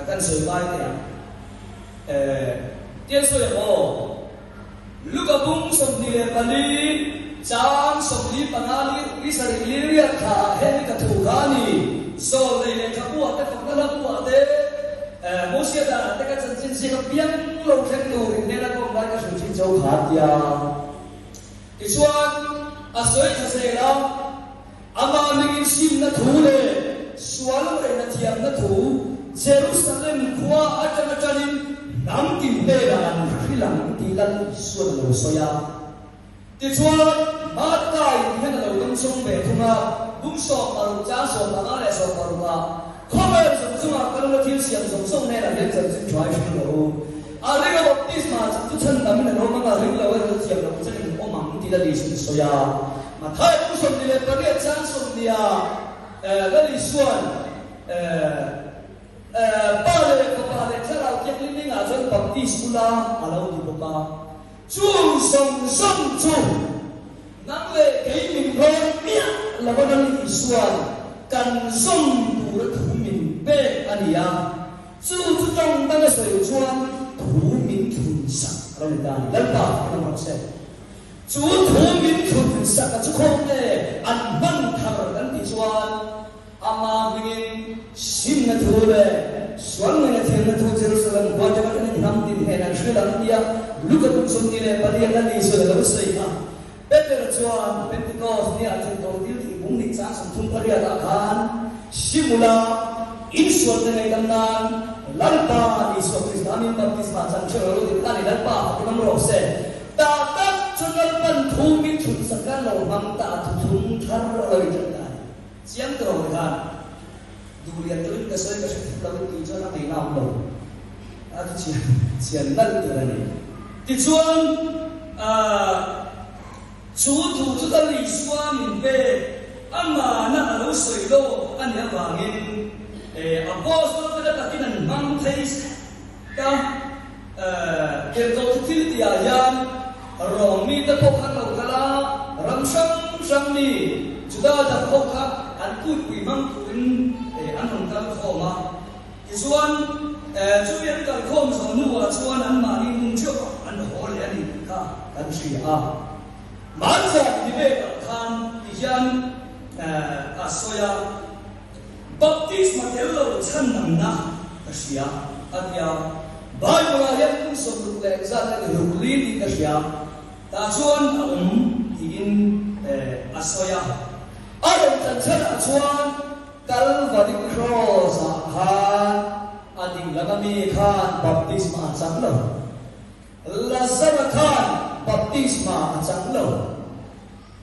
Kan sawi ngai teh ang. Tian sawi ang aw. Luka bung 24, chang 45 li li sarih li riat thla ah hian ka thu kha a ni. Zawl nei lehkha buah te fakna hla buah te Mosia danah te ka chanchin ziak a piang lo thleng turin hnena ka awm lai ka hrilh thin cho kha a tia. Tichuan a sawi tha zel a. Amah mingin simna thu leh sual ngaihna thiamna thu Jerusalem khua atanga tanin hnam tin hnenah an hrilh ang tih Lal Isuan a lo sawi a. Tichuan, Martha-in hian a lo dawngsawng ve thung a, bung 60 chang 15 leh 60 ah, Khawvel zawng zawngah kal ula thil siam zawng zawng hnenah hian chanchin tha i hrilh rawh u. A ring a baptisma chak chu chhandamin an awm ang a, ring lo erawh chu thiam loh chakin an awm ang tih Lal Isuan a sawi a. Mathai bung 28 chang 20 Lal Isuan Pa leh Fapa leh Thlarau Thianghlim hmingah chuan baptis ula a lo ti bawk a. Chung zawng zawng chu nang leh kei min rawn miah lo a Lal Isuan kan zawm tura thu min pek a ni a. Chu chu tawng danga sawi chuan thu min thlun sak a lo ni ta a ni. Lalpa fakin awm rawh se. Chu thu min thlun sak a chu khawm nge an hman thar kan tih chuan ama hmingin simna thu leh sual ngaihna thiamna thu Jerusalem khua atanga kan inhnam tin hnenah an hrilh ang tia Luka kum 24 a Isuan a lo sawi kha. Peter chuan Pentecost nia thiltawh thil tih bung nih chang 38 ah khan Simula insualte ngaihdam nan Lalpa Isua Krista min baptisma chang hreuh lo ti kha ni Lalpa fakin awm rawh se. Tah tak chu Lalpan thu min chhun sak khan lo hmang ta a thuthlung thar a lo inṭan ta a ni. Chiang ta rawh khan duhlian deuhin ka sawi ka hre thut lo in tih chuan a ngaihna awm lo. A chu chian chian nalh tur a ni. Tichuan chu thu chu Lal Isua min pek amahna a lo sawi lawk a nih avangin Apostol te la takin an hmang thei ta. Tirhkoh thil tihah hian Rom mite pawh khan lo kal a, ram hrang hrang mi Juda dang ho kha an kutpui hmang turin an rawn kal khawm a. Tichuan, chumi an kal khawm zawh hnuah chuan anmahni hmun theuhah an haw leh a ni tih kha kan hria a. Hmanzan ni velah khan tihian a sawi a. Baptisma tel lo chhandamna ka hria a ti a. Bible-ah hian kum 60 leh engzat nge ni ruk li tih ka hria, tah chuan a awm tiin a sawi a. A rawn tlan chhanah chuan Calvary Cross-ah khan a ding lama mi khan baptisma a chang lo. Lazara khan baptisma a chang lo.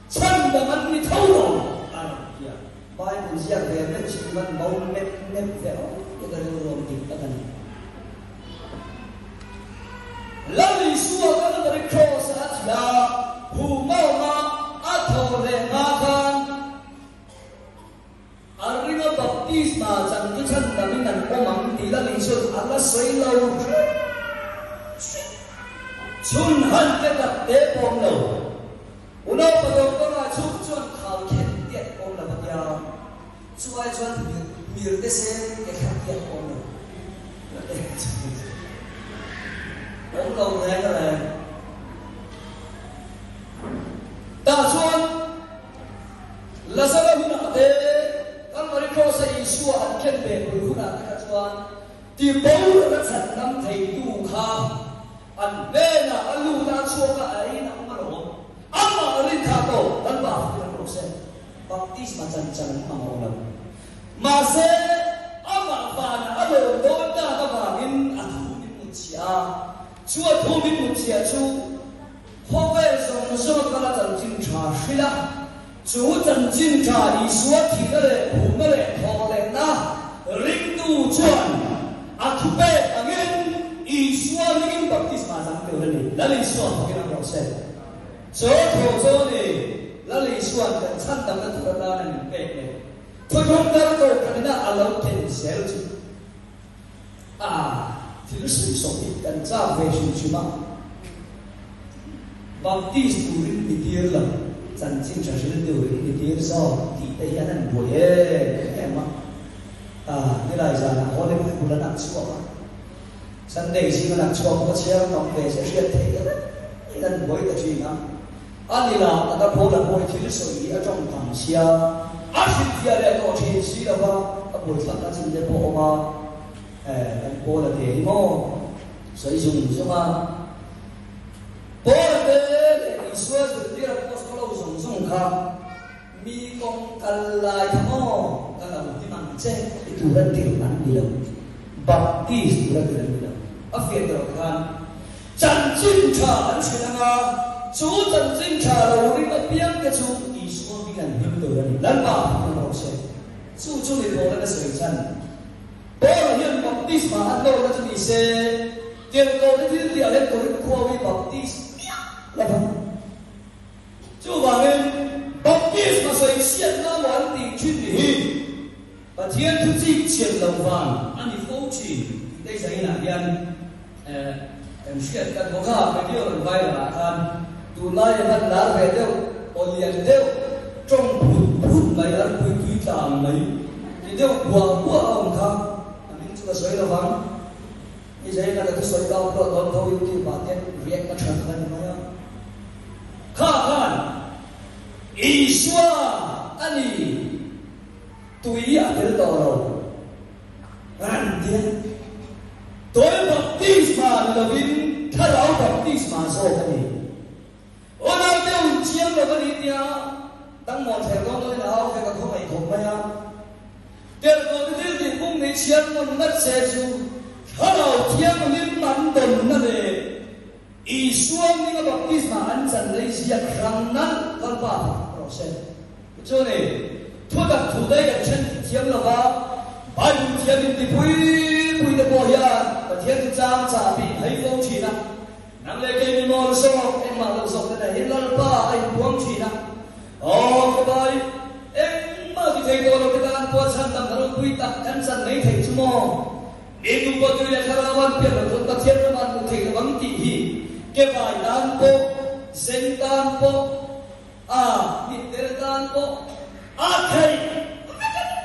Chhandam an ni tho lo a rawn ti a. Bible ziak ve vek chin man bo mep mep ve awm te ka rilru awm dik tak a ni. Lal Isua Calvary Cross a thi a, hum a awm a, a thaw leh hma khan a ringa baptisma chang chu chhandamin an awm ang tih Lal Isua'n a la sawi lo hrim hrim. Chhun han te tak te pawm lo. Unaupa doctor-ah chhung chuan khau khen tiat awm lo a tia, chu ai chuan mir te sen ke thla tiat awm lo awm lo reng reng. Tah chuan Lazara hunah te, Kalvari Cross-a Isua an khen ve pui hunah te kha chuan tiboral a chhandam theitu kha An hnenah a lut a, a chhuak a, a eiin a awm alawm. Amah rin kha pawh Lalpa fakin a rawh se. Baptisma chan chan an hmang awm lo. Mahse, amah vanah a lawm dawn tak avangin a thu min mutchhiah a. Chu a thu min mutchhiah chu khawvel zawng zawng a kal a chanchin tha hrilh a. Chu chanchin tha Isua thihna leh phumna leh thawhlehna ringtu chuan a thupek angin Isua hmingin baptisma chang tur a ni. Lal Isua fakin awm rawh se. Chaw thaw chu a ni. Lal Isua'n kan chhandamna tur atana min pek leh thuthlung thar kohhranina a lo ken zel chu. A thil sawi sawk hi kan chak ve hrim hrim a, Baptist turin mi tir lo, chanchin tha hril turin mi tir zawk tih te hian an buai em em a. Nilai zanah Holy Bible an ak chhuak a, Sunday zing an ak chhuak bawk a, chhiar tam ve se hriat theih reng in an buai ta thin a. A ni lah taka Paula pawh hi thil sawi hi a tawng tam sia, a hrilhfiah leh tawh thin si lo va, a buaithlak na chin te pawh a awm a, kan Paula te hi maw sawi zung zung a. Paula te leh Isua zirtir Apostol ho zawng zawng kha, Mi kawng kal lai kha maw ka lo hlim ang che ti tura tirh an ni lo, Baptist tura tirh an ni lo. A fiah erawh khan chanchin tha an hrilh ang a, chu chanchin tha lo ring apiang te chu Isua hming an hlim tur a ni. Lalpa hlim rawh se. Chu chu ni Paula na sawi chhan. Paula hian Baptist mah an lawrna chu ni se, tirhkohte thil tihah hian Korinth khuawi Baptist miah lo va. Chuvangin, baptisma sawi chhiatna emaw an tih thin ni hi Pathian thu chik chhiat loh vang a ni fo thin tih te zainah hian kan hriat tlat bawk a. Video rawn viral ah khan tunlai a hman lar ve deuh, aw lian deuh, tawng phut phut mai, arpui tui tla ang mai ti deuh buah buah a awm kha a hming chu ka sawi lo vang. I zaina ka thusawi ka upload dawn tho youtube ah te react na tha tak a ni mai a. Kha khan Isua a ni tui a tel tawh lo ran tia tawi baptisma ni lovin thlarau baptisma zawk a ni. Aw naute un chiang lo ka ni tia dangmaw thler dawn dawnin a au ve ka khawngaih khawp mai a. Tirhkohte thil tih pum ni chhiar nawn ngat se chu Thlarau Thianghlim an dawnna leh Isua hminga baptisma an chan lei ziak hrang nalh Lalpa fak rawh se. Tichuan, thutak thu te kan then thiam lo va, Bible thiam inti pui pui te pawh hian Pathian chu chang chah bik hai fo thin a. Nang leh kei mi mawl zawk, engmah lo zawk te hi Lalpa a inpuang thin a. Aw Khabai, engmah ti thei tawh lo te tan pawh chhandam a ropui tak kan chan mai theih chu maw? Mi tu pawh tui leh thlarau an pian loh chuan Pathian ram an hmu thei lo ang tih hi Kebai tan pawh, Zeng tan pawh, a mitdel tan pawh a theih vek a ni.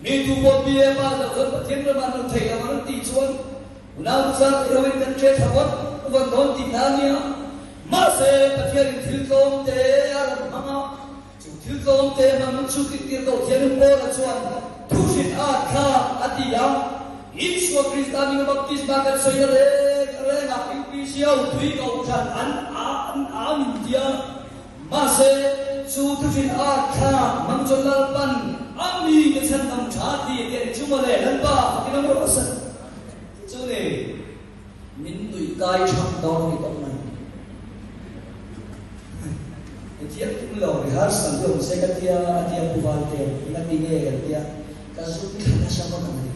Mi tu pawh bia pa loh chuan Pathian ram an hmu thei lo ang tih chuan unau zat erawhin kan hre thla vat vat dawn tih hna a nia. Mahse, Pathianin thil tlawm te a rawn hmang a, chu thil tlawm te hmang chu tihtir tawh thian Paula chuan thuhrilh at kha a ti a, Isua Krista hminga baptisma kan sawina reng rengah UPC ho tui kohhran an an a min tia. Mahse, chu thuhrilh a thlak hmang chuan Lalpan a mite chhandam tha ti a tiang chu mawle, Lalpa fakin a mawlh a Chu ni, min nuih kai thak dawn a ni tawp mai. I thiam tum lo, rehearsal hi awm se ka tia, a tia Pu Valte, eng a ti nge kan tia, ka zuk thla nasa vak ang a ti.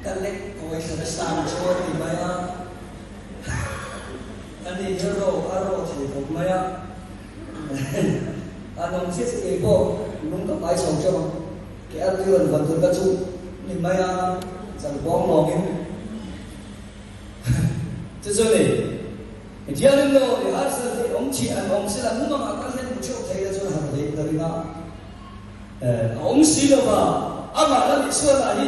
Ka lek kawi thla nasa ang chu a ti mai a. A ni hi ro a ro thei khawp mai a, a nawm chiah chiah kei pawh lung ka pai chho teuh a, kei a tui rawn vawn tur ka chu ni mai a, chal bawng lawngin chu chu ni. Mithianin lo i harsat theih awm chih an awm sila mumangah kal hian hmu theuh thei la chuan har ve in ka ring a, a awm si lova amah la Isua lah hi.